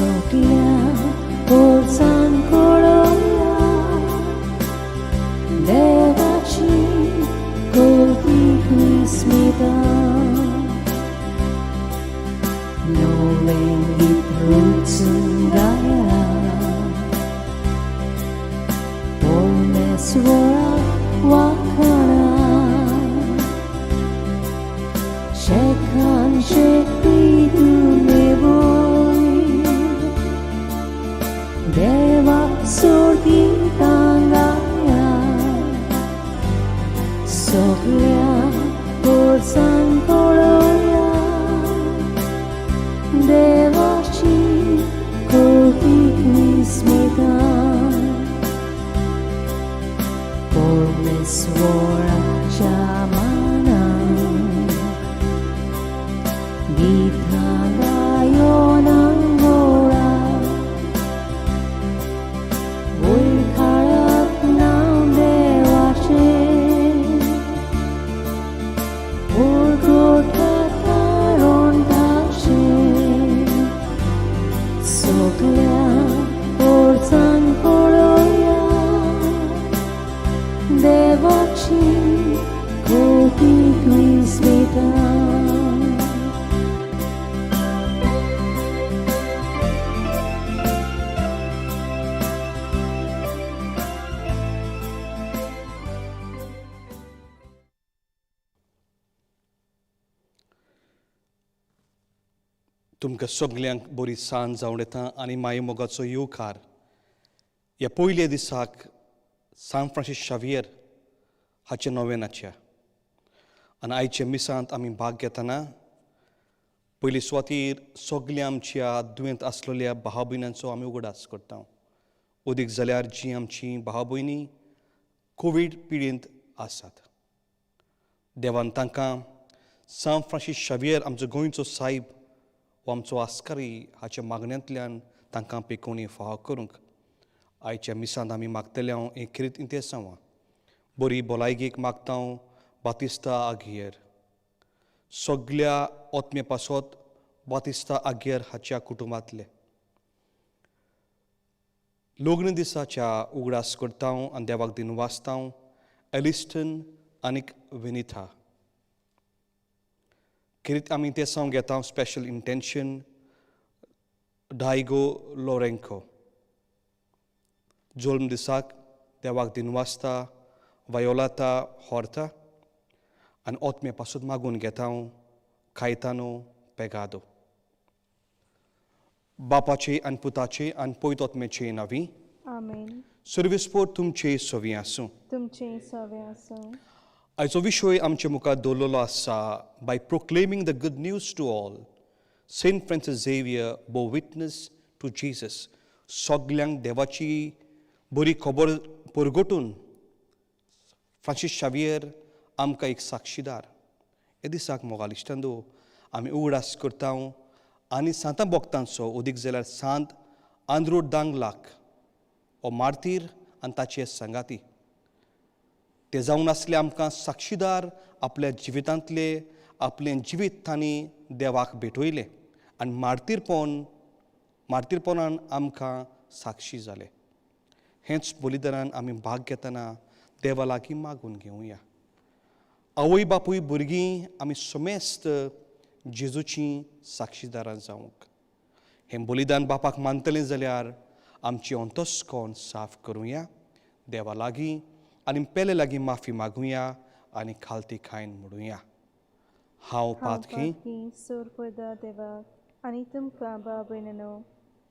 सगल्या पोरसान पळोवया देवाची कोटी विस्मिता नवें गीत रुचून गाया परमेश्वराक वाखाणा शेखान शक्ती तुमी वय देवा सोडगितां गाया सगल्या पोरसान पळोवया देवाची कोटी विस्मिता परमेश्वराच्या मानाक गितां गायोन गोडा वयर काडात नांव देवाचें परगटात कारण ताचें सगल्या पोरसान पळोवया देवाची कोटी विस्मिता. तुमकां सगल्यांक बरी सांज जावन येता आनी माई मोगाचो येवकार ह्या पयल्या दिसाक सान फ्रांसीस शावियर हाच्या नोवेनाच्या. आनी आयच्या मिसांत आमी भाग घेतना पयली सुवातीर सगल्या आमच्या दुयेंत आसलेल्या भाव भयणांचो आमी उगडास करता, अदीक जाल्यार जी आमची भाव भयणी कोवीड पिडेंत आसात. देवान तांकां सान फ्रांसीस शावियर आमचो गोंयचो सायब हो आमचो आस्कारी हाच्या मागण्यांतल्यान तांकां पेकोवणी फावो करूंक आयच्या मिसांत आमी मागतले हांव एक खेरीत इंतेसांव बरी भलायकेक मागता हांव बातिस्ता आगियर, सगल्या ओतमे पासत बातिस्ता आगियर हाच्या कुटुंबांतले. लग्न दिसाच्या उगडास करता हांव आनी देवाक दिन वाचता हांव एलिस्टन आनीक विनिथा. खेरीत आमी तें सांग घेता स्पेशल इंटेन्शन डायगो लोरेंको जल्म दिसाक देवाक दिन वाचता वयोलाता होर्ता आनी ओतमे पासून मागून घेता हांव कायतानो पेगादो. बापाचे आनी पुताचे आनी पयत ओतमेचे नावी. आमेन. सर्विसपोर तुमचे सवी आसूं. तुमचे सवे आसूं. आयचो विशय आमचे मुखार दवरलेलो आसा, by proclaiming the good news to all, Saint Francis Xavier bore witness to Jesus. सगल्यांक देवाची बरी खबर परगटून फ्रांसीस शावियर आमकां एक साक्षीदार. हे दिसाक मोगाल इश्टांदो आमी उगडास करता आनी सांतां भक्तांचो, अदीक जाल्यार सांत आंद्रो दांगलाक हो मार्तीर आनी ताचे सांगाती. ते जावन आसले आमकां साक्षीदार, आपल्या जिवितांतले आपलें जिवीत तांणी देवाक भेटयलें आनी मार्तीरपणान आमकां साक्षी जाले. हेंच बलिदानान आमी भाग घेतना देवा लागीं मागून घेवया. आवय बापूय भुरगीं आमी समेस्त जेजूचीं साक्षीदारां जावंक हें बलिदान बापाक मानतलें जाल्यार आमची अंतस्कोण साफ करुया, देवा लागीं आनी पेले लागीं माफी मागुया आनी खालती खायन म्हणुया. हांव पातकी सोर पयदा देवाक आनी तुमकां भाव भयणीनो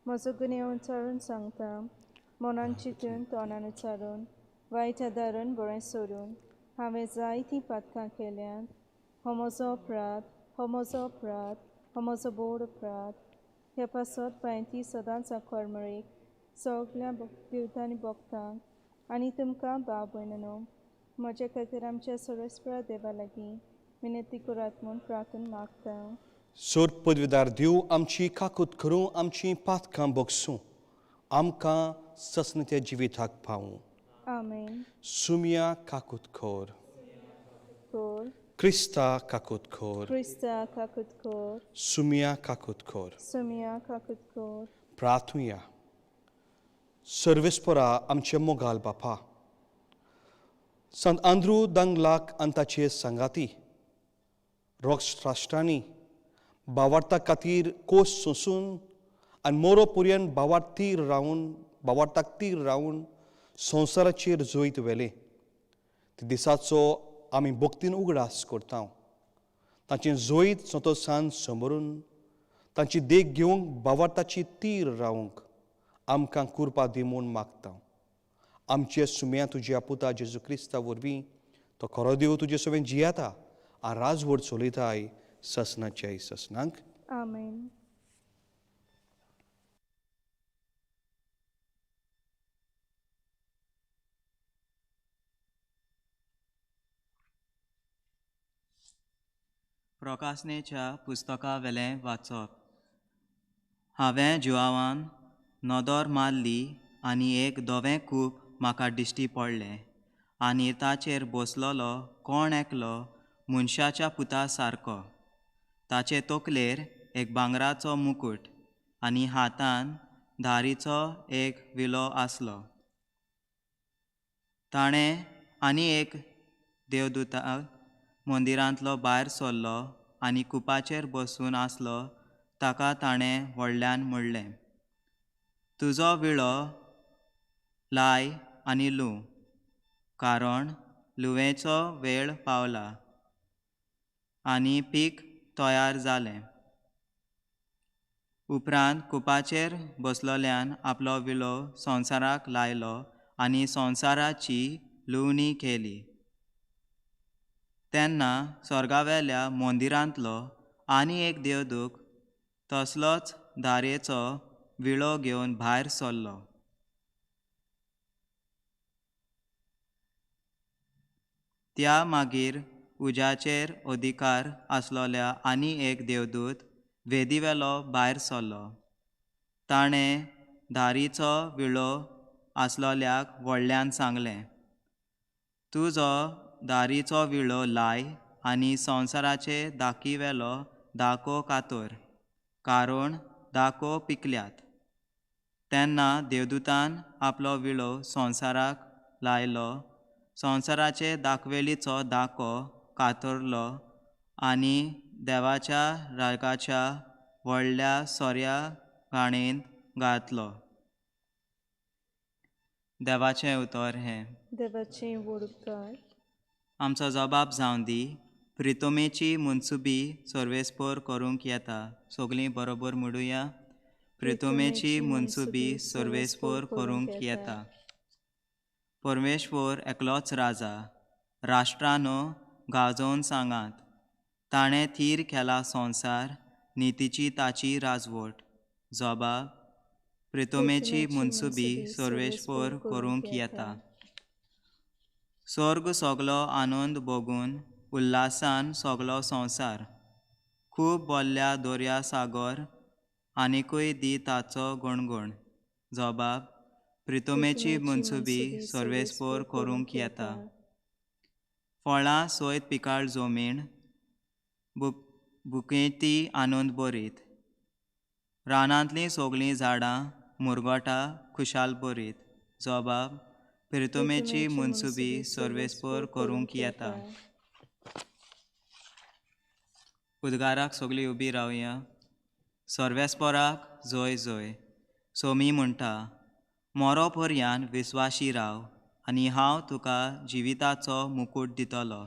म्हजो गुन्यांव उच्चारून सांगता, मनान चिंतून तोंडान उच्चारून वायट आदारून बरें सोडून हांवें जायतीं पातकां केल्यांत. हो म्हजो अपराध, हो म्हजो अपराध, हो म्हजो बोड अपराध. ह्या पासत पांयती सदांच आकवारमळीक सगल्या देवतांनी भोगतांक आनी तुमकां भाव भयणीनो म्हज्या खातीर आमच्या सर्वेस्परा देवा लागीं विनंती करात म्हूण प्रार्थना मागता. सोर पदवीदार दिव आमची काकूत करूं, आमची पातकां बगसूं, आमकां ससनच्या जिविताक पावूं. आमेन. सुमिया काकूत खोर. कोर. क्रिस्ता काकूत खोर. क्रिस्ता काकूत खोर. सुमिया काकूत खोर. सुमिया काकूत खोर. प्रार्थुया. सर्वेस्परा आमचे मोगाल बापा, संत आंद्रू दांगलाक आनी ताचे सांगाती रोक्स राष्ट्रांनी बावार्ता खातीर कोस सोंसून आनी मोरो पुर्यान बावार्थीर रावन बावार्थाक तीर रावन संवसाराचेर जैत व्हेलें. ते दिसाचो आमी भक्तीन उगडास करता. तांचें जैत संतोसान समरून तांची देख घेवंक बावार्थाची तीर रावंक आमकां कुरपा दी म्हूण मागता. आमचे सुम्या तुज्या पुता जेजू क्रिस्ता वरवीं तो खरो देव तुजे सवें जियेता आनी राजवट चलयताय ससनाच्या ससनांक. आमेन. प्रकासनेच्या पुस्तकावेलें वाचप. हांवें जुआवान नदर मारली आनी एक धवें कूप म्हाका दिश्टी पडलें आनी ताचेर बसलेलो कोण एकलो मनशाच्या पुता सारको. ताचे तकलेर एक भांगराचो मुकूट आनी हातान धारीचो एक विलो आसलो. ताणें आनी एक देवदूता मंदिरांतलो भायर सरलो आनी कुपाचेर बसून आसलो ताका ताणें व्हडल्यान म्हणलें, तुजो विळो लाय आनी लूं, कारण लुवेचो वेळ पावला आनी पीक तयार जालें. उपरांत कुपाचेर बसलोल्यान आपलो विलो संवसाराक लायलो आनी संवसाराची लुवणी केली. तेन्ना स्वर्गावेल्या मंदिरांतलो आनी एक देवदूत तसलोच धारेचो विळो घेवन भायर सरलो. त्या मागीर उज्याचेर अधिकार आसलोल्या आनी एक देवदूत वेदीवेलो भायर सरलो. ताणें धारीचो विळो आसलोल्याक व्हडल्यान सांगलें, तुजो धारीचो विळो लाय आनी संवसाराचे दाकीवेलो दाको कातर, कारण दाको पिकल्यात. तेन्ना देवदूतान आपलो विळो संवसाराक लायलो, संवसाराचे दाखवेलीचो दाको कातरलो आनी देवाच्या रागाच्या व्हडल्या सोऱ्या घाणेंत घातलो. देवाचें उतर हें. देवाचें व्हड उपकार. आमचो जबाब जावन दी. प्रितोमेची मनसुबी सर्वेस्पोर करूंक येता. सगलीं बरोबर म्हणुया, प्रितोमेची मनसुबी सर्वेस्पोर करूंक येता. परमेश्वर एकलोच राजा, राष्ट्रानो गाजोवन सांगात, ताणें थीर केला संवसार, नितीची ताची राजवट. जबाब, प्रितोमेची मनसुबी सर्वेस्पोर करूंक येता. स्वर्ग सगलो आनंद भोगून उल्हासान सगलो संवसार, खूब बोल्ल्या दर्या सागर आनिकूय दी ताचो गणगण. जबाब, प्रितोमेची मनसुबी सर्वेस्पोर करूंक येता. फळां सयत पिकाळ जमीन बुकेंती आनंद बरीत, रानांतलीं सगलीं झाडां मुरगोटा खुशाल बरीत. जबाब, प्रितोमेची मनसुबी सर्वेस्पोर करूंक येता. उद्गाराक सगलीं उबी रावया. सर्वेस्पोराक जय जय. सोमी म्हणटा, मोरो पर्यान विस्वाशी राव आनी हांव तुका जिविताचो मुकूट दितलो.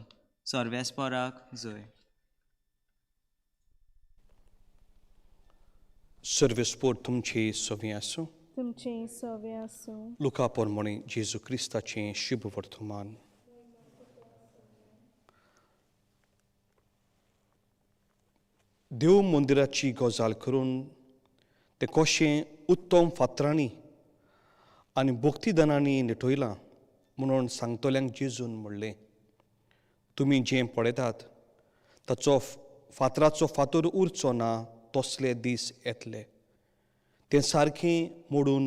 सर्वेस्पोराक जय. सर्वेस्पोर तुमचे सवी आसूं. तुमचें सवें आसूं. लुका पोरमणी जेजू क्रिस्ताचें शुभ वर्तमान. देव मंदिराची गजाल करून तें कशें उत्तम फातरांनी आनी भक्तीदानांनी निटयलां म्हणून सांगतल्यांक जेजून म्हणलें, तुमी जें पळयतात ताचो फातराचो फातर उरचो ना तसले दीस येतले, तें सारकें मोडून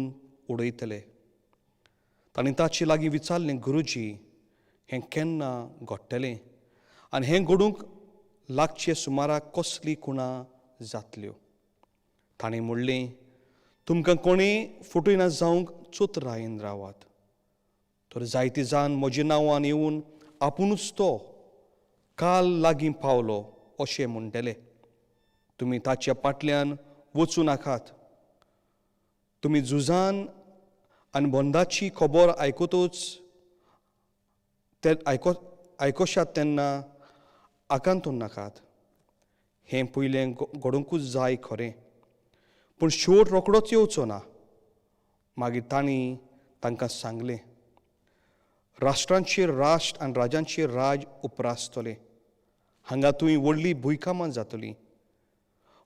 उडयतले. तांणी ताचे लागीं विचारलें, गुरुजी, हें केन्ना घडटलें आनी हें घडूंक लागचे सुमाराक कसली खुणां जातल्यो? ताणें म्हणलें, तुमकां कोणी फटयना जावंक चतुरायेन रावात. तर जायते जाण म्हज्या नांवान येवन आपुणूच तो काल लागीं पावलो अशें म्हणटले. तुमी ताच्या फाटल्यान वचूं नाकात. तुमी झुजान आनी बंदाची खबर आयकतूच ते आयकोशात तेन्ना आकांतून नाकात. हें पयलें घडोवंकूच जाय खरें, पूण शेवट रोखडोच येवचो ना. मागीर तांणी तांकां सांगलें, राष्ट्रांचेर राष्ट्र आनी राजांचेर राज उपरासतलें. हांगा थंय व्हडली भुंयकामां जातली,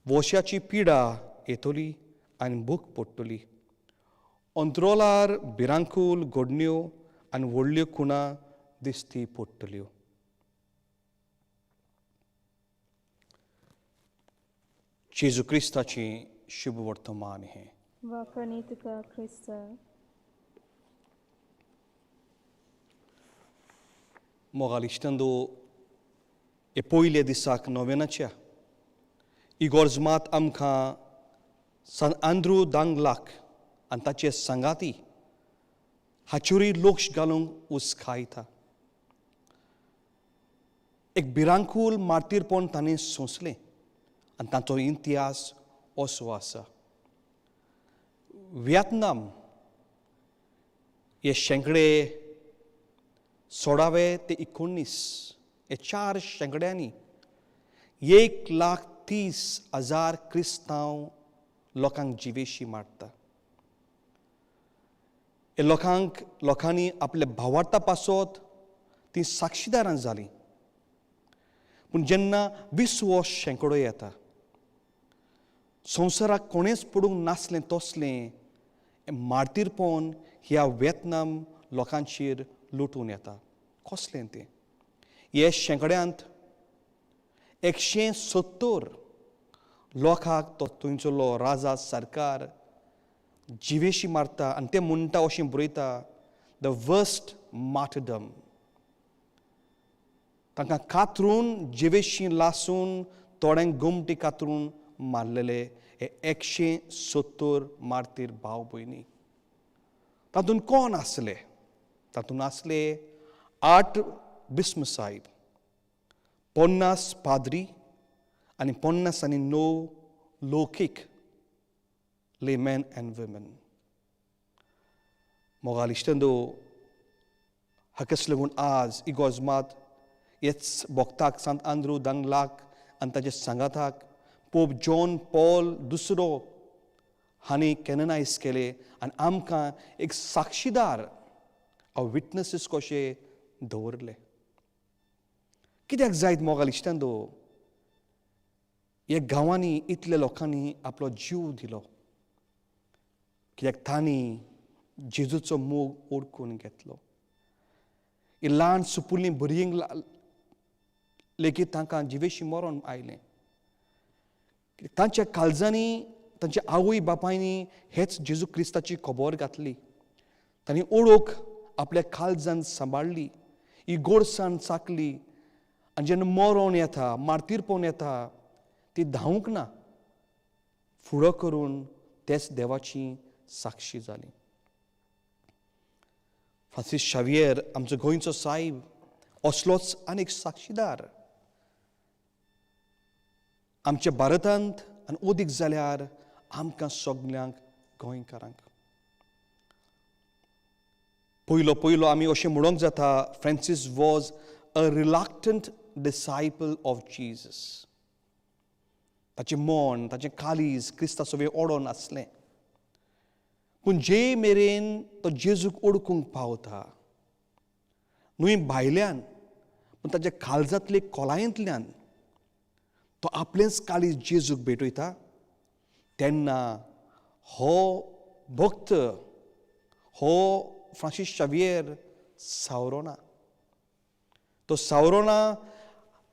वोश्याची पिडा येतली आनी भूक पडटली. अंत्रोलार भिरांकूल घडण्यो आनी व्हडल्यो खुणां दिश्टी पडटल्यो. जेजू क्रिस्ताचें शुभ वर्तमान हें. वाखाणी तुका क्रिस्ता. मोगाल इश्टांनो, हे पयल्या दिसाक नोवेनाच्या इगोर्ज मात आमकां सान आंद्रू दांगलाक आनी ताचे सांगाती हाचेरूय लक्ष घालूंक उस्कायता. एक भिरांकूल मार्तीरपण ताणें सोंसलें आनी ताचो इतिहास असो आसा. व्हिएतनाम हे शेंकडे 16वे ते 19 हे 4 शेंकड्यांनी 1,30,000 क्रिस्तांव लोकांक जिवेशी मारता. हे लोकांनी आपल्या भावार्था पासत ती साक्षीदारां जालीं. पूण जेन्ना 20वो शेंकडो येता, संवसाराक कोणेंच पडूंक नासलें तसलें मार्तीरपण ह्या व्हिएतनाम लोकांचेर लुटून येता. कसलें तें? हे शेंकड्यांत 170 लोकांक तो थंयचलो राजा सरकार जिवेशी मारता आनी ते म्हणटा अशें बरयता, the worst martyrdom. तांकां कातरून जिवेशी लासून थोड्यांक गोमटी कातरून मारलेले हे 170 मार्तीर भाव भयणी. तातूंत कोण आसले? तातूंत आसले 8 बिस्म साहेब, 50 पाद्री आनी 59 लौकीक लेमॅन अँड वुमन. मोगाल इश्टांनो, हाकाच लागून आज इगोर्ज मात हेच भक्ताक सांत आंद्रू दांगलाक आनी ताच्या सांगाताक पोप जॉन पॉल दुसरो हांणी कॅननायज केले आनी आमकां एक साक्षीदार विटनसीस कशे दवरले. कित्याक जायत मोगाल इश्टांनो, ह्या गांवांनी इतल्या लोकांनी आपलो जीव दिलो कित्याक तांणी जेजूचो मोग ओळखून घेतलो. ही ल्हान सुपुल्लीं भुरगीं लेगीत तांकां जिवेशी मरण आयलें. तांच्या काळजांनी तांच्या आवय बापायनी हेच जेजू क्रिस्ताची खबर घातली. तांणी ओळख आपल्या काळजान सांबाळ्ळी, ही गोडसाण चाकली आनी जेन्ना मरण येता, मार्तीरपण येता, ती धांवूंक ना, फुडो करून तेच देवाची साक्षी जाली. फ्रांसीस शावियर आमचो गोंयचो साहेब असलोच आनीक साक्षीदार. आमच्या भारतांत आनी अदीक जाल्यार आमकां सगल्यांक गोंयकारांक पयलो पयलो आमी अशें म्हणूंक जाता, Francis was a reluctant disciple of Jesus. ताचें मन, ताचें काळीज क्रिस्ता सवें ओडोन आसलें. पूण जे मेरेन तो जेजूक ओडकूंक पावता न्हय भायल्यान, पूण ताच्या काळजांतले खोलायेंतल्यान तो आपलेंच काळीज जेजूक भेटयता, तेन्ना हो भक्त, हो फ्रांसीस शावियर सावरोना. तो सावरोना,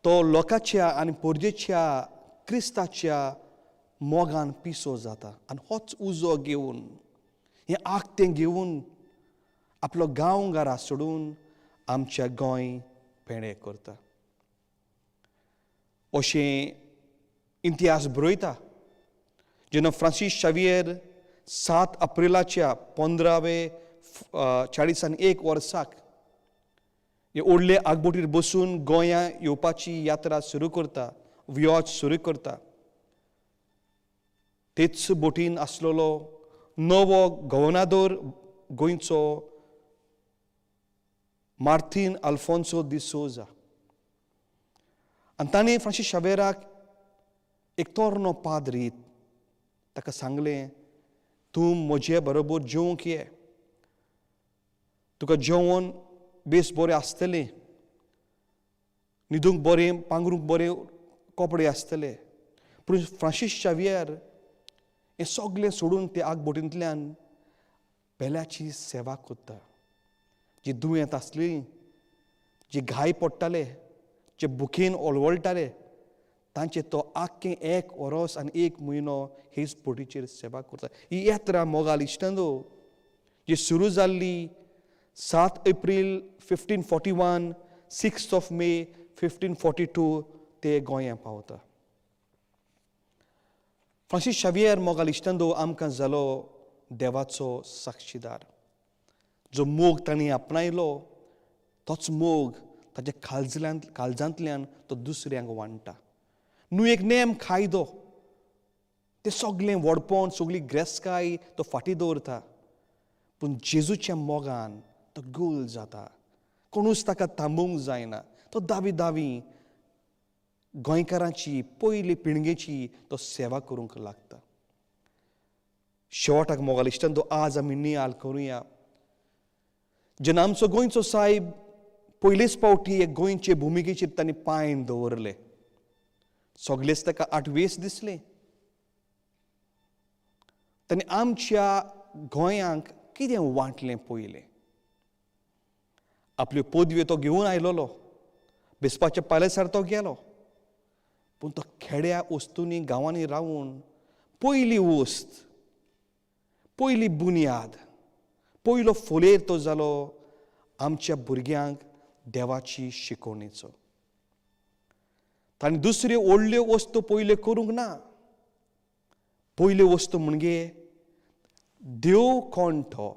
तो लोकांच्या आनी पोरजेच्या क्रिस्ताच्या मोगान पिसो जाता आनी होच उजो घेवन, हें आगतें घेवन आपलो गांव घरा सोडून आमच्या गोंय पेणे करता. अशें इतिहास बरयता. जेन्ना फ्रांसीस शावियर 7 एप्रिलाच्या 1541 वर्साक हे व्हडले आगबोटीर बसून गोंया येवपाची यात्रा सुरू करता, व्योज सुरू करता. तेच बोटीन आसलेलो नवो गोवर्नादोर गोंयचो मार्तीन अल्फोन्सो डिसोजा आनी ताणें फ्रांसीस शावेराक एक तोरणो पाद्री ताका सांगलें, तूं म्हजे बरोबर जेवंक ये, तुका जेवण बेस बरें आसतलें, न्हिदूंक बरें, पांगरूंक बरें कपडे आसतले. पूण फ्रांसीस शावियर हें सगलें सोडून ते आगबोटींतल्यान पेल्याची सेवा करता. जी दुयेंत आसली, जी घाय पडटाले, जे भुकेन ओलवळटाले, तांचे तो आख्खें एक वरोस आनी एक म्हयनो हेच बोटीचेर सेवा करता. ही यात्रा मोगाल इश्टांनो जी सुरू जाल्ली 7 एप्रील 1541, 6 मे 1542 ते गोंया पावता. फ्रांसीस शावियर मोगाल इश्टांनो आमकां जालो देवाचो साक्षीदार. जो मोग तांणी आपणायलो तोच मोग ताच्या काळजांतल्यान तो दुसऱ्यांक वांट्टा. न्हू एक नेम कायदो, ते सगळें व्हडपण, सगळी ग्रेसकाय तो फाटीं दवरता, पूण जेजूच्या मोगान तो गोल जाता. कोणूच ताका थांबोवंक जायना. तो दावी दावी गोंयकारांची पयली पिळगेची तो सेवा करूंक लागता. शेवटाक मोगाल इश्टान तो आज आमी नियाल करुया. जेन्ना आमचो गोंयचो सायब पयलेच फावटी एक गोंयचे भुमिकेचेर तांणी पांय दवरले, सगळेच ताका आठवेस दिसले. तांणी आमच्या गोंयांक कितें वांटलें पयलें? आपल्यो पदव्यो तो घेवन आयलोलो, बेसपाच्या पालेसार तो गेलो, पूण तो खेड्या वस्तूंनी गांवांनी रावून पयली वस्त, पयली बुन्याद, पयलो फोलेर तो जालो आमच्या भुरग्यांक देवाची शिकवणेचो. ताणें दुसऱ्यो व्हडल्यो वस्तू पयल्यो करूंक ना. पयल्यो वस्तू म्हणजे देव कोण तो,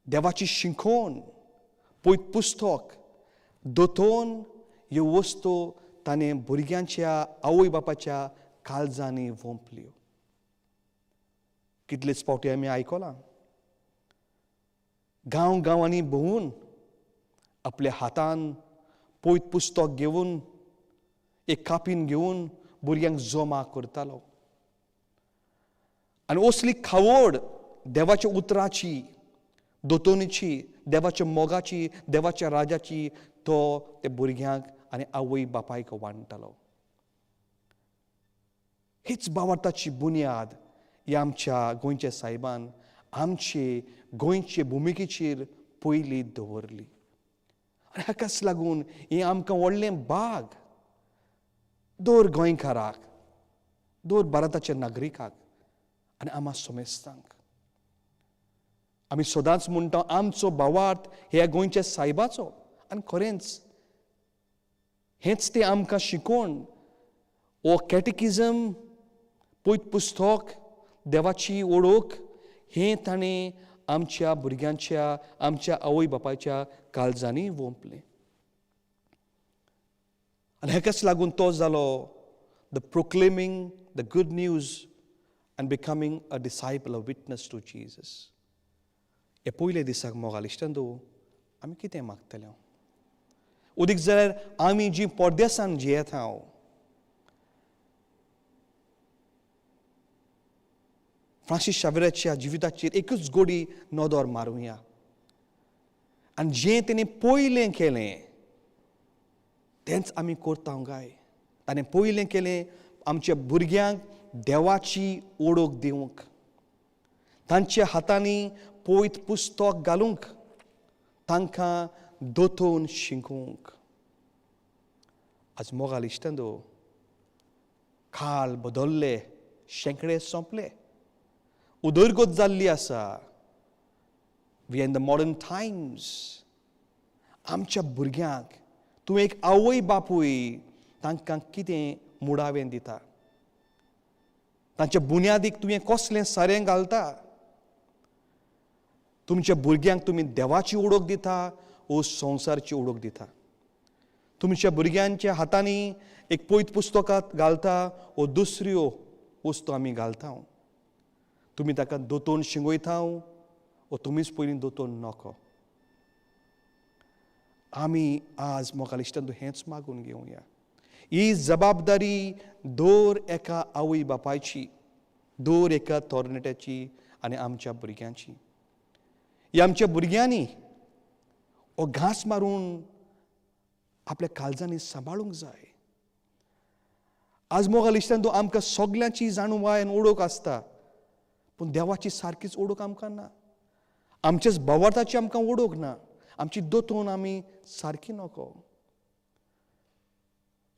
देवाची शिकोवण, पयत पुस्तक, दोतोन ह्यो वस्तू ताणें भुरग्यांच्या आवय बापाच्या काळजांनी वोंपल्यो. कितलेच फावटी आमी आयकलां, गांव गांवांनी भोंवून आपल्या हातान पयत पुस्तक घेवन, एक कापीन घेवन भुरग्यांक जमा करतालो. आनी असली खावड देवाच्या उतराची, दोतोनीची, देवाच्या मोगाची, देवाच्या राजाची तो ते भुरग्यांक आनी आवय बापायक वांट्टालो. हीच बावार्थाची बुन्याद ह्या आमच्या गोंयच्या सायबान आमचे गोंयचे भुमिकेचेर पयली दवरली. आनी हाकाच लागून हें आमकां व्हडलें भाग दर गोंयकाराक, दर भारताच्या नागरिकाक आनी आमा समेस्तांक. आमी सदांच म्हणटा आमचो भावार्थ ह्या गोंयच्या सायबाचो, आनी खरेंच हेंच तें आमकां शिकोवन हो कॅटिकिजम, पयत पुस्तक, देवाची ओळख हें ताणें आमच्या भुरग्यांच्या, आमच्या आवय बापायच्या काळजांनी वोंपलें. आनी हाकाच लागून तो जालो the proclaiming the good news and becoming a disciple, a witness to Jesus. हे पयल्या दिसाक मोगाल इश्टांनो आमी कितें मागतले? उदीक जाल्यार आमी जी परदेसान जियेता हांव, फ्रांसीस शावेराच्या जिविताचेर एकूच गोडी नदर मारुया आनी जें तेणें पयलें केलें तेंच आमी करता काय? ताणें पयलें केलें आमच्या भुरग्यांक देवाची ओळख दिवंक, तांच्या हातांनी पयत पुस्तक घालूंक, तांकां दोतोन शिकोवंक. आज मोगाल इश्टांनो काळ बदल्ले, शेंकडे सोंपले, उदरगत जाल्ली आसा. We in the modern times. आमच्या भुरग्यांक तूं एक आवय बापूय तांकां कितें मुडावें दिता? तांच्या बुन्यादीक तुवें कसलें सारें घालता? तुमच्या भुरग्यांक तुमी देवाची ओळख दिता ओ संवसारची ओळख दिता? तुमच्या भुरग्यांच्या हातांनी एक पयत पुस्तकां घालता ओ दुसऱ्यो वस्तू आमी घालता? तुमी ताका दोतोन शिंगयता ओ तुमीच पयलीं दोतोन नको? आमी आज मोगाल इश्टांनो हेंच मागून घेवया. ही जबाबदारी दर एका आवय बापायची, दर एका तरणाट्याची आनी आमच्या भुरग्यांची. ही आमच्या भुरग्यांनी हो घांस मारून आपल्या काळजांनी सांबाळूंक जाय. आज मोगाल इश्टांनो आमकां सगल्यांची जाणवाय आनी ओळख आसता, पूण देवाची सारकीच ओळख आमकां ना. आमच्याच भावार्थाची आमकां ओळख ना. आमची दोतोन आमी सारकी नको.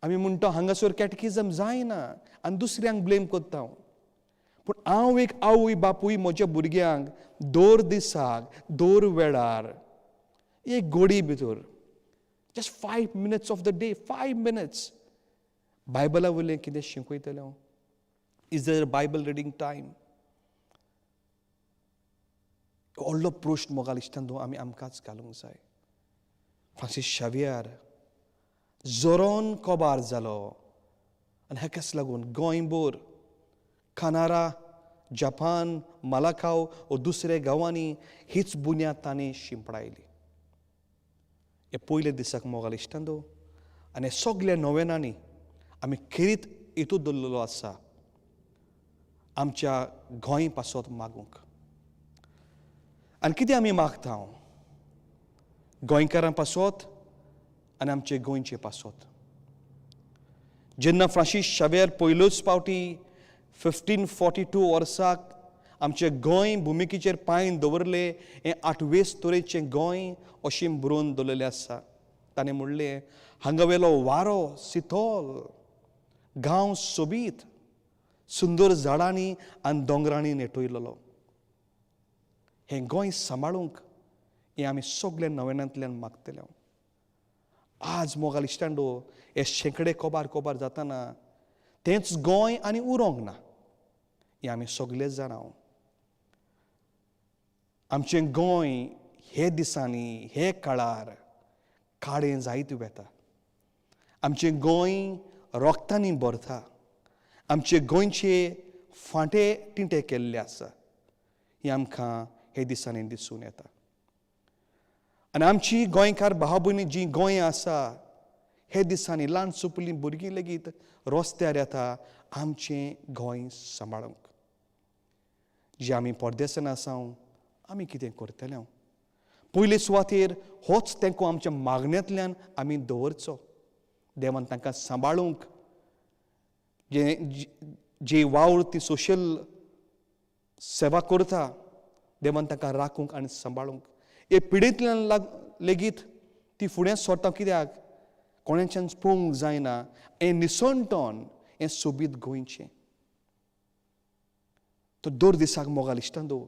आमी म्हणटा हांगासर कॅटकिजम जायना आनी दुसऱ्यांक ब्लेम करता. पूण हांव एक आवय बापूय म्हज्या भुरग्यांक दर दिसाक दर वेळार एक गोडी भितर just 5 minutes of the day, 5 minutes बायबला वयलें कितें शिकयतलें हांव? Is there Bible reading time? व्हडलो प्रश्न मोगाल इश्टांनो आमी आमकांच घालूंक जाय. फ्रांसीस शावियार जोरोन कोबार जालो आनी हाकाच लागून गोंयभर, कानारा, जपान, मलाकाव वो दुसऱ्या गांवांनी हीच बुन्याद तांणी शिंपडायली. हे पयल्या दिसाक मोगाल इश्टांनो आनी सगल्या नोवेनांनी आमी खेरीत हेतू दवरलेलो आसा आमच्या गोंय पासत मागूंक. आनी कितें आमी मागता? गोंयकारां पासत आनी आमचे गोंयचे पासत. जेन्ना फ्रांसीस शावियर पयलोच फावटी 1542 वर्साक आमचे गोंय भुमिकेचेर पांय दवरले, हें आठवेच तरेचें गोंय अशें बरोवन दवरलेलें आसा. ताणें म्हणलें, हांगा वेलो वारो शितोल, गांव सोबीत, सुंदर झाडांनी आनी दोंगरांनी नेटयलेलो. हें गोंय सांबाळूंक हें आमी सगळे नवेनांतल्यान मागतले. आज मोगाल इश्टांनो हे शेंकडे कोबार कोबार जाताना तेंच गोंय आनी उरोंक ना, हें आमी सगळे जाणा. आमचें गोंय हे दिसांनी हे काळार काळें जायत वेता. आमचें गोंय रोगतांनी भरता. आमचे गोंयचे फांटे टिंटे केल्ले आसा, हें आमकां हे दिसांनी दिसून येता. आनी आमची गोंयकार भाव भयणी जी गोंय आसा हे दिसांनी ल्हान सुपलीं भुरगीं लेगीत रस्त्यार येता आमचें गोंय सांबाळूंक. जे आमी परदेसान आसा आमी कितें करतले? पयले सुवातेर होच तेंको आमच्या मागण्यांतल्यान आमी दवरचो. देवान तांकां सांबाळूंक जे जे वावर ती सोशल सेवा करता, देवान तांकां राखूंक आनी सांबाळूंक. हे पिडेंतल्यान लेगीत ती फुडें सरता, कित्याक कोणाच्यान पळोवंक जायना हें निसणटण, हें सोबीत गोंयचें. तो दर दिसाक मोगाल इश्टांनो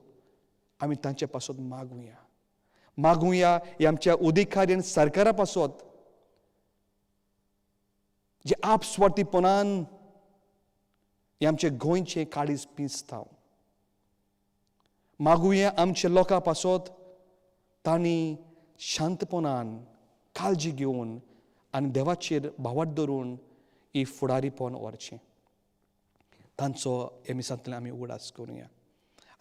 आमी तांचे पासत मागुया, मागुया हे आमच्या अधिकारी आनी सरकारा पासत जे आपस्वार्थीपणान हे आमचे गोंयचें काळीज पिंजता. मागुया आमच्या लोकां पासत तांणी शांतपणान काळजी घेवन आनी देवाचेर भावार्थ धरून ही फुडारीपण व्हरचें. तांचो हे मिसांतल्यान आमी उगडास करुया.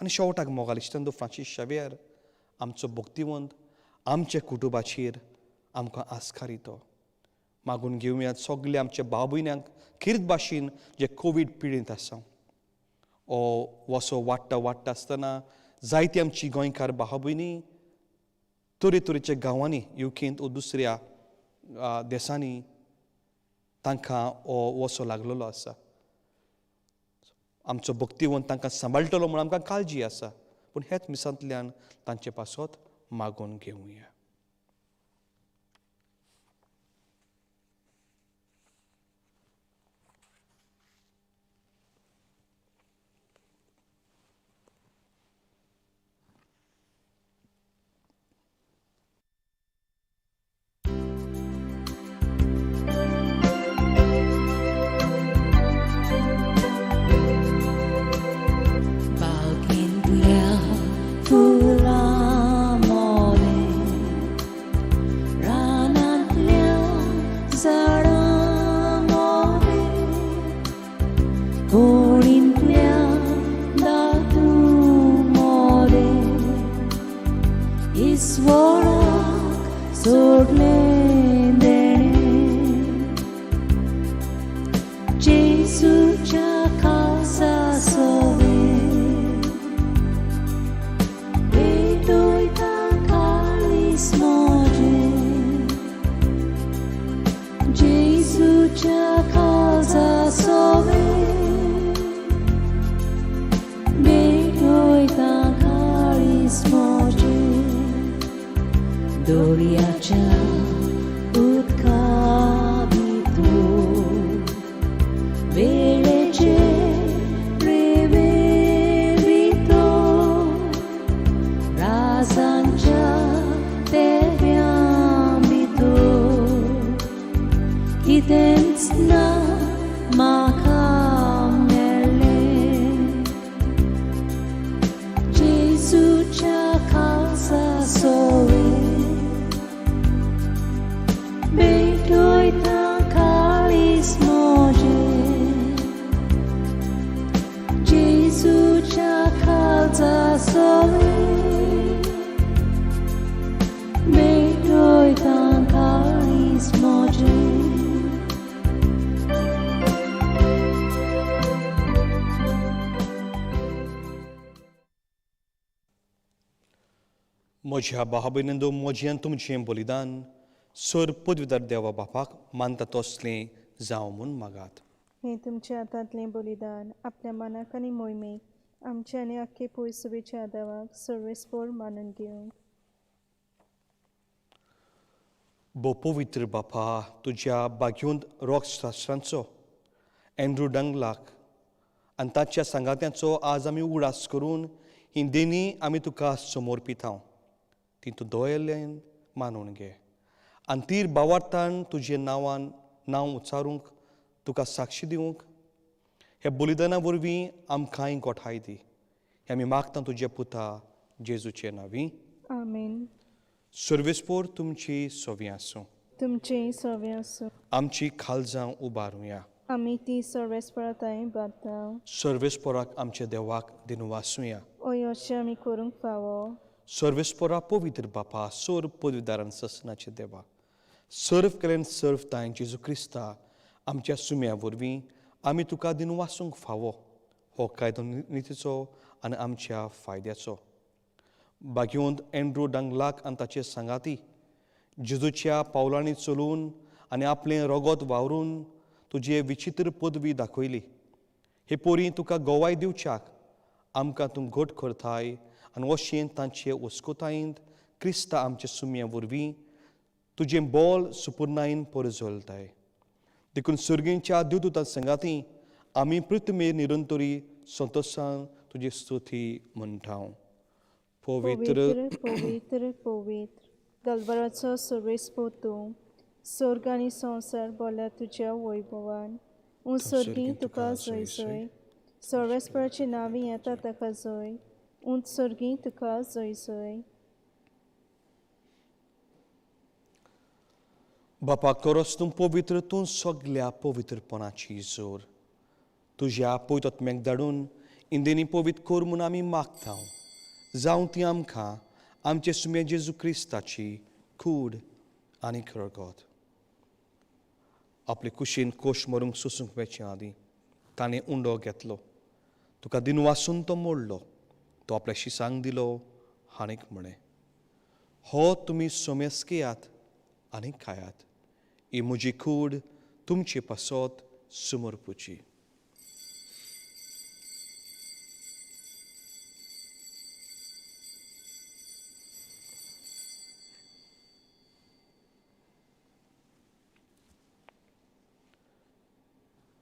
आनी शेवटाक मोगाल इश्टांनो फ्रांसीस शावियर आमचो भक्तिवंत आमच्या कुटुंबाचेर आमकां आस्कारितो. मागून घेवया सगळे आमच्या भाव भयण्यांक खेरीत भाशेन जे कोवीड पिडीत आसा. हो वसो वाडटा वाडटा आसतना जायती आमची गोंयकार भाव भयणी तरेतरेच्या गांवांनी युकेंत ओ दुसऱ्या देशांनी तांकां हो वसो लागलेलो आसा. आमचो भक्तिवंत तांकां सांबाळटलो म्हूण आमकां काळजी आसा, पूण हेच मिसांतल्यान तांचे पासत मागून घेवया. बोळींतल्या दादू मोरे ईश्वराक सोडलें देणें जेजूच्या खासा सोवें पेटयता काळीज म्हजें जेजूच्या खासा सोवें पेटयता काळीज म्हजें दर्याच्या उदका भितर वेळेचे प्रेमे भितर राजांच्या तेऱ्या भितर कितेंच ना म्हाका मेळ्ळें जेजूच्या खासा सोवें पेटयता काळीज म्हजें जेजूच्या खासा सोवें पेटयता काळीज म्हजें. म्हज्या भाव भयणींनो म्हजें आनी तुमचें बलिदान सर पदवीदार देवा बापाक मानता तसलें जावं म्हूण मागात. हें तुमच्या हातांतलें बलिदान आपल्या मनाक आनी मोहिमेक आमच्या आनी आख्खे पयसुवेच्या देवाक सर्वेस्पोर मानून घेवंक. भो पवित्र बापा, तुज्या बागयोंत रोग शास्त्रांचो एन्ड्रू डंगलाक आनी ताच्या सांगात्यांचो आज आमी उगडास करून ही देणी आमी तुका समर्पितांव. ती तूं दोयेल्यान मानून घे आनी तीर बावार्थान तुजे नांवान नांव उच्चारूंक तुका साक्षी दिवंक ह्या बलिदाना वरवीं आमकांय गोठाय दी. हें आमी मागता तुज्या पुता जेजूचे नांवी. आमेन. सर्वेस्पोर तुमची सवी आसूं. तुमचेंय सवें आसूं. आमची खालजां उबारुया. आमी ती सर्वेस्पराताय बांदता. सर्वेस्पोराक आमच्या देवाक दिनवासुया. ओय अशें आमी करूंक फावो. सर्वेस्पोरा पवित्र बापा, सोर पदवीदारान ससनाचे देवा, सर्व केल्यान सर्व तांय जेजू क्रिस्ता आमच्या सुम्या वरवीं आमी तुका दिनवासूंक फावो. हो कायदो नितीचो आनी आमच्या फायद्याचो. बागयोंत एन्ड्रू डंगलाक आनी ताचे सांगाती जेजूच्या पावलांनी चलून आनी आपलें रगत वावरून तुजी विचित्र पदवी दाखयली. हे पोरी तुका गोवाय दिवच्याक आमकां तूं घट करताय आनी अशें तांचे उस्कोतायेंत क्रिस्ता आमच्या सुम्या वरवीं तुजें बोल सुपुर्णायेन परजलताय. देखून सर्गींच्या देवदूतां संगाती आमी पृथ्वीर निरंतरी संतोशान तुजी स्तुती म्हणटा. पवित्र पवित्र पवित्र पवित्र गलबराचो सर्वेस्पोर तूं, स्वर्ग आनी संवसार बोल्या तुज्या वैभवान. उं स्वर्गी तुका जय जय. सर्वेस्पराचे नांवी येता ताका जय. उंच स्वर्गी तुका जय जय. बापा करस तूं पवित्र, तूं सगल्या पवित्रपणाची जोर. तुज्या पवित्र धाडून इंदेनी पवित्र कर म्हूण आमी मागता. जावं ती आमकां आमचे सुम्या जेजू क्रिस्ताची कूड आनी रगत. आपले कुशीन कोश मरूंक सोसूंक वेचे आदीं ताणें उंडो घेतलो, तुका दिनवासून तो मोडलो, तो आपल्या शिसांक दिलो आनीक म्हळें, हो तुमी सोमेस घेयात आनी खायात, ही म्हजी कूड तुमचे पासत समर्पुची.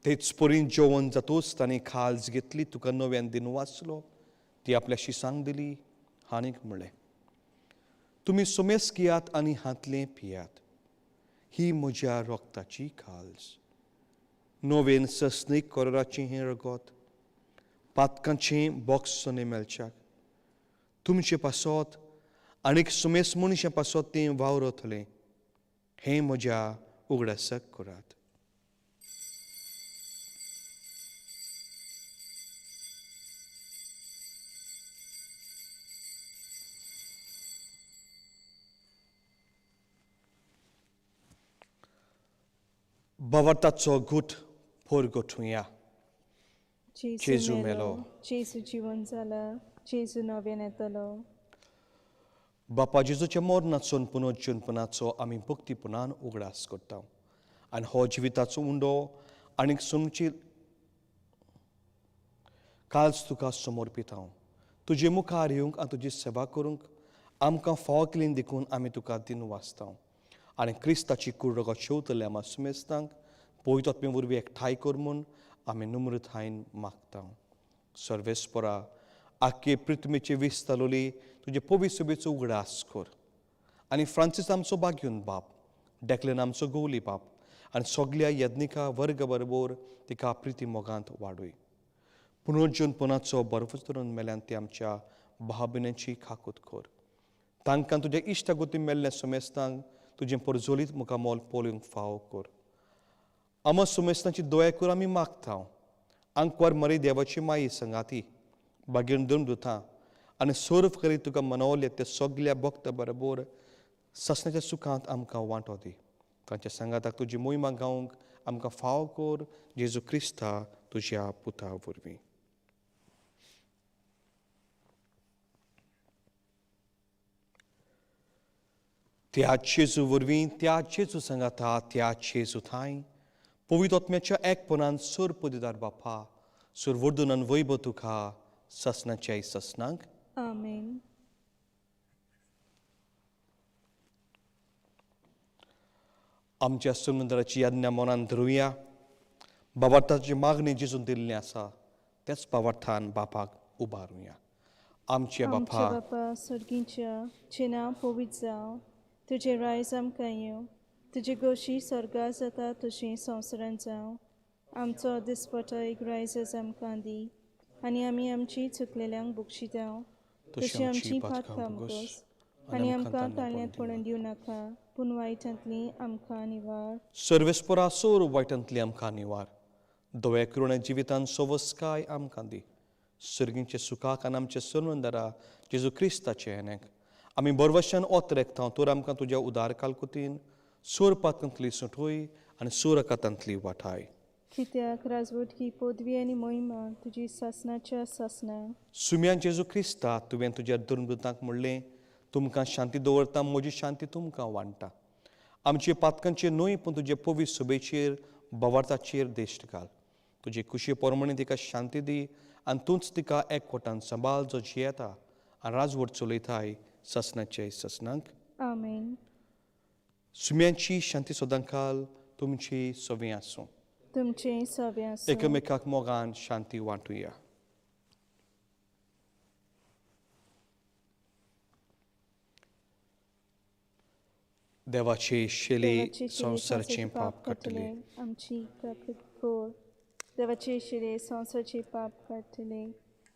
तेच परीन जेवण जातूच ताणें खाज घेतली, तुका नव्यान दिन वाचलो, ती आपल्या शिसांक दिली आनीक म्हळें, तुमी सोमेस घेयात आनी हातलें पियात, ही म्हज्या रगताची खाज, नवेन सस्नीक कराराचें हें रगत, पातकांचें बॉक्सने मेळच्याक तुमचे पासत आनीक सुमेस मनशां पासत तें वावरतलें, हें म्हज्या उगडासाक करात. भावार्थाचो घूट पोरगोठुया. जेजू मेलो, जेजू जिवन जाला, जेजू नव्यान येतलो. बापा जेजूच्या मरणाचो पुनर्जीवनपणाचो आमी भक्तीपणान उगडास करता आनी हो जिविताचो उंडो आनीक सुमची कालच तुका समर्पिता. तुजे मुखार येवंक आनी तुजी सेवा करूंक आमकां फावो केली देखून आमी तुका दिन वाचता आनी क्रिस्ताची कूड रगत शेवतल्या आमच्या सुमेस्तांक पवित्र आत्मे वरवीं एकठांय कर म्हूण आमी नम्रतायेन मागता. सर्वेस्परा, आख्खे पृथ्वीचे विस्तारली तुजे पवित्र सभेचो उगडास कर आनी फ्रांसीस आमचो बागयून बाप, डेकलन आमचो गोवली बाप आनी सगल्या यज्ञिका वर्ग बरोबर तिका प्रिती मोगांत वाडय. पुनर्जीवनपणाचो बर्फच धरून मेल्यान ती आमच्या भाव भयणांची खाकूत कर. तांकां तुज्या इश्टागोती मेल्ल्या सुमेस्तांक तुजें परजोलीत मुखामोल पळोवंक फावो कर. आमा सुमेस्तांची दया कर आमी मागता. आंकवार मरे देवाची माई संगाती बागेन दोन दुतां आनी सर्व करी तुका मनवले ते सगल्या भक्त बरोबर ससनाच्या सुखांत आमकां वांटो दी. तांच्या सांगाताक तुजी मोहिमा गावंक आमकां फावो कर जेजू क्रिस्ता तुज्या पुता वरवीं. त्या जेजू वरवीं, त्या जेजू सांगाता, त्या जेजू थांय पवित्र आत्म्याच्या एकपणान सोर पदिदार बापा सुरवर्दुनान वैभव तुका ससनाच्या ससनांक. आमेन. आमच्या समुद्राची यज्ञा मनान धरुया. बाबार्थाची मागणी जेजून दिल्ली आसा त्याच बाबार्थान बापाक उबारुया. आमच्या आमच्या बापा बापा सर्गीच्या, तुजें नांव पवित्र जावं, तुजें रायज आमकां येवं, तुजी गोशी स्वर्गार जाता तशी संवसारांत जावं. आमचो दिसपटो एक रायज आमकां दी आनी आमी आमची चुकलेल्यांक बक्षिता तशी आमची पातकां भोगोस आनी आमकां ताळ्यांत पडून दिवं नाका, पूण वायटांतली आमकां निवार. सर्वेस्परा सोर वायटांतली आमकां निवार. दव्या करुणा जिवितान सोवस्काय आमकां दी. सर्गींचे सुखाक आनी आमचे सर्वंदरा जेजू क्रिस्ताचे हेनेक आमी बरवशान ओतरेकता तर आमकां तुज्या उदार कालकुतीन सोर पातकांतली सुटोय आनी सोरकातांतली वाठाय. कित्याक राजवटकी पदवी आनी मोहिमा तुजी सासनाच्या सासना. सुम्यान जेजू क्रिस्ता तुवें तुज्या दुर्मृतांक म्हणलें, तुमकां शांती दवरता, म्हजी शांती तुमकां वांट्टा. आमचे पातकांचे न्हय पूण तुजे पवित्र सभेचेर बवार्थाचेर देश्ट घाल. तुजे कुशी प्रमाणे तिका शांती दी आनी तूंच तिका एकवटान सांबाळ जो जियेता आनी राजवट चलयताय ससनाचे ससनांक. आमेन. सुम्यांची शांती सदांकाल तुमची सवी आसूं. तुमचें सवें आसूं. एकमेकाक मोगान शांती वांटुया. देवाची शेली देवाचे शिरे संवसाराचें पाप काडटली. आमची काकूत कर. देवाचे शिरे संवसाराचें पाप काडटले,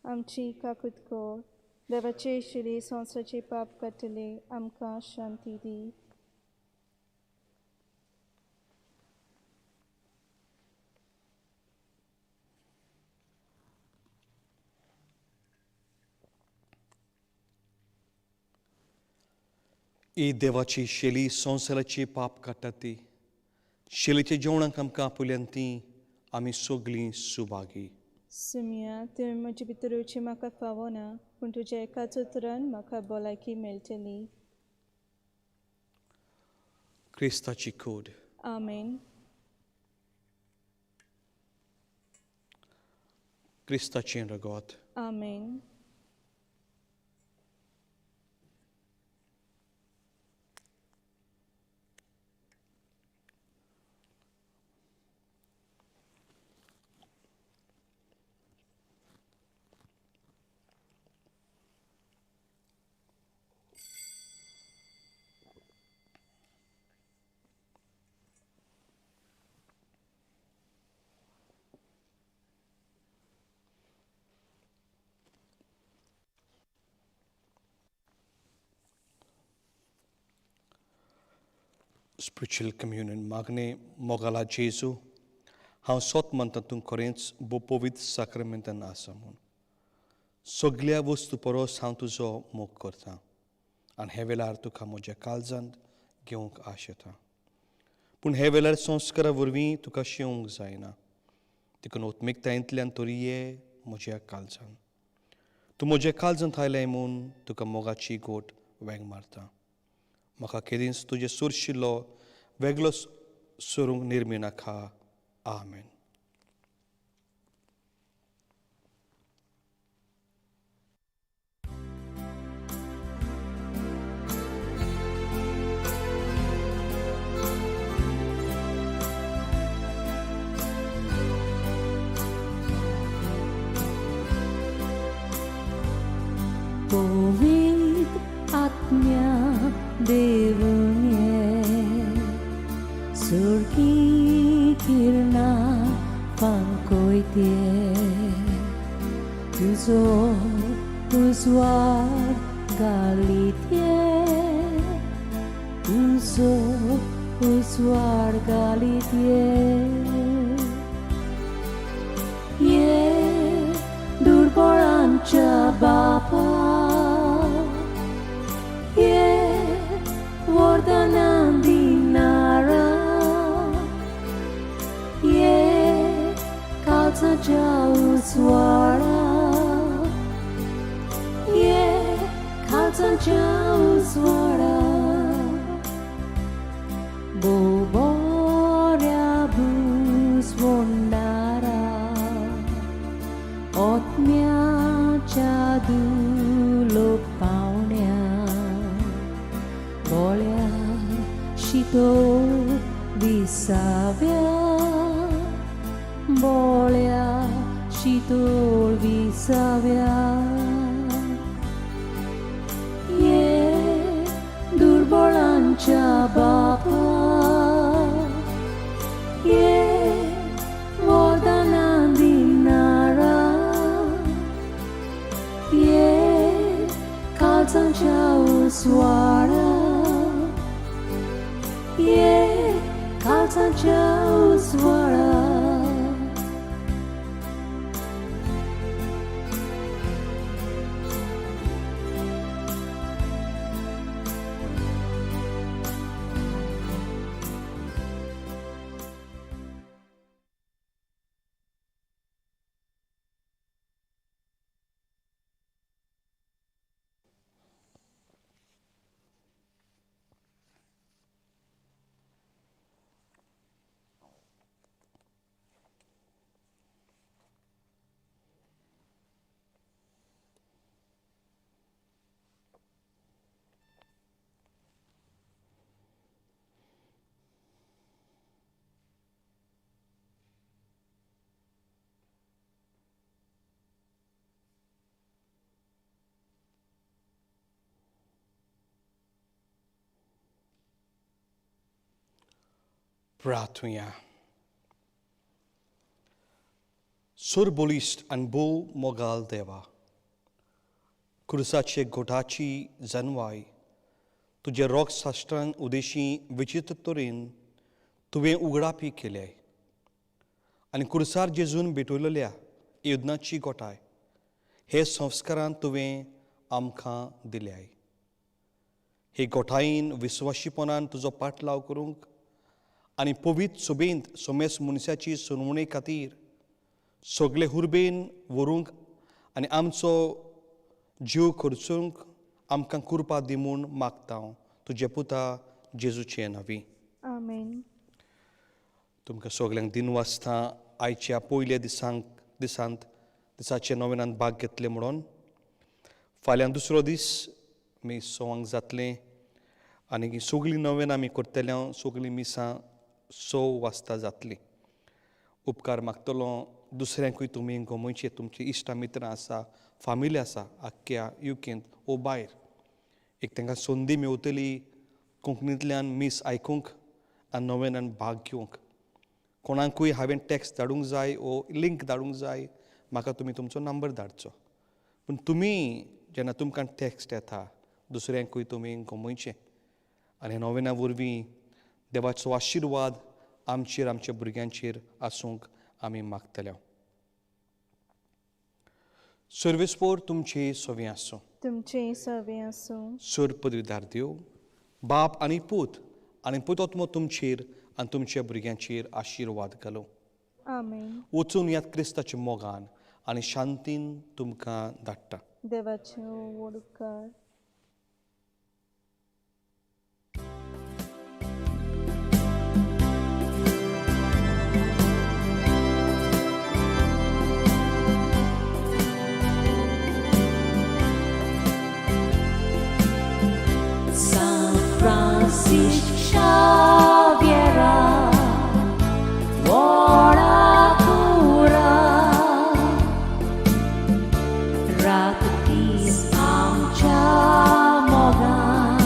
आमची काकूत कर. देवाचे शिरे संवसाराचें पाप काडटले, आमकां शांती दी. ही देवाची शेली संवसाराची पाप काडटा ती शेलीच्या जेवणाक आमकां आपयल्यान ती आमी सगळीं सुभागी. सुमिया, तुवें म्हजे भितर येवचें म्हाका फावो ना, पूण तुज्या एकाच उतरान म्हाका भलायकी मेळटली. क्रिस्ताची कूड. आमेन. क्रिस्ताचें रगत. आमेन. स्पिरिच्युअल कम्युनियन मागणे. मोगाला जेजू, हांव सोत मानता तूं खरेंच पवित्र साक्रमेंतान आसा म्हूण. सगल्या वस्तू परस हांव तुजो मोग करता आनी हे वेळार तुका म्हज्या काळजांत घेवंक आशेता. पूण हे वेळार संस्कारा वरवीं तुका शेवंक जायना. देखून ओत्मिकतायेंतल्यान तरी ये म्हज्या काळजान. तूं म्हज्या काळजांत आयलें म्हूण तुका मोगाची गोट वेंग मारता. म्हाका केदींच तुजें सुरशिल्लो वेगळो सरूंक निर्मिनाका. आमेन. पवित्र आत्म्या देवने सुरकी किरणा फांकोयते तुजो उजवाड घालिते तुजो उजवाड घालिते ये दुर्बळांच्या बापा ये वरदानां दिणारा ये काळजाच्या उजवाडा ये काळजाच्या उजवाडा भोव बऱ्या भुजवणारा आत्म्याच्या दुलोक पावण्या बोळ्या शितोळ विसाव्या बोळ्या शितोळ विसाव्या ये दुर्बळांच्या बापा ये वरदानां दिणारा ये काळजाच्या उजवाडा ये काळजाच्या उजवाडा. प्रार्थुया. सुरबोलिस्ट आनी भोव मोगाल देवा, खुर्साचे गोठाची जनवाय तुजे रोग शास्त्रान उदेशी विचित्र तरेन तुवें उगडापी केल्याय आनी खुर्सार जेजून भेटवलेल्या योदनाची गोठाय हे संस्कारान तुवें आमकां दिल्याय. हे गोठायेन विस्वाशीपणान तुजो पाटलाव करूंक आनी पवित्र सोबेंत सोमेस मनशाची सुनवणे खातीर सगळे हुर्बेन व्हरूंक आनी आमचो जीव खर्चूंक आमकां कृपा दी म्हूण मागता हांव तुजे पुता जेजूचे नांवी. आमेन. तुमकां सगल्यांक दिन वाजता आयच्या पयल्या दिसांत दिसाचे नोवेनांत भाग घेतले म्हणून. फाल्यां दुसरो दीस मी सवांक जातलें आनी सगळीं नोवेनां आमी करतले, सगळीं मिसां 6 वाजता जातली. उपकार मागतलो दुसऱ्यांकूय तुमी गमोवचे, तुमची इश्टा मित्रां आसा, फामिली आसा आख्ख्या युकेंत ओ भायर, एक तांकां संदी मेवतली कोंकणींतल्यान मीस आयकूंक आनी नोवेनान भाग घेवंक. कोणाकूय हांवें टॅक्स्ट धाडूंक जाय ओ लिंक धाडूंक जाय, म्हाका तुमी तुमचो नंबर धाडचो. पूण तुमी जेन्ना तुमकां टॅक्स्ट येता दुसऱ्यांकूय तुमी गमोवचें आनी नोवेना वरवीं देवाचो आशिर्वाद आमचेर आमच्या भुरग्यांचेर आसूंक आमी मागतले. सर्वेस्पोर तुमचे सवे आसूं. तुमचे सवे आसूं. सर पदवीदार देव बाप आनी पूत आनी पुतोत्मो तुमचेर आनी तुमच्या भुरग्यांचेर आशिर्वाद घालूं. आमेन. वचून यात क्रिस्ताच्या मोगान आनी शांतीन तुमकां धाडटा. देवाचे व्हड उपकार. San Francisco Xaviera, ora cura, रात दीस आमच्या मोगान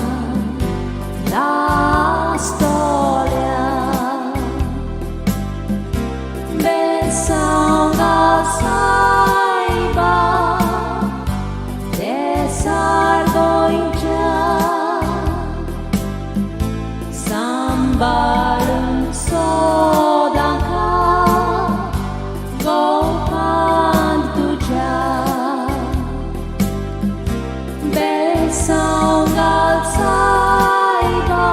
दासतोल्या, बेसांगा सायबा देसार गोंयच्या, सांबाळून सोदांका गोपांत तुज्या, बेसांव घाल सायबा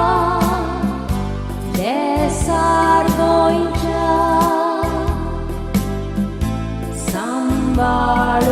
देसार गोंयच्या, सांबाळून.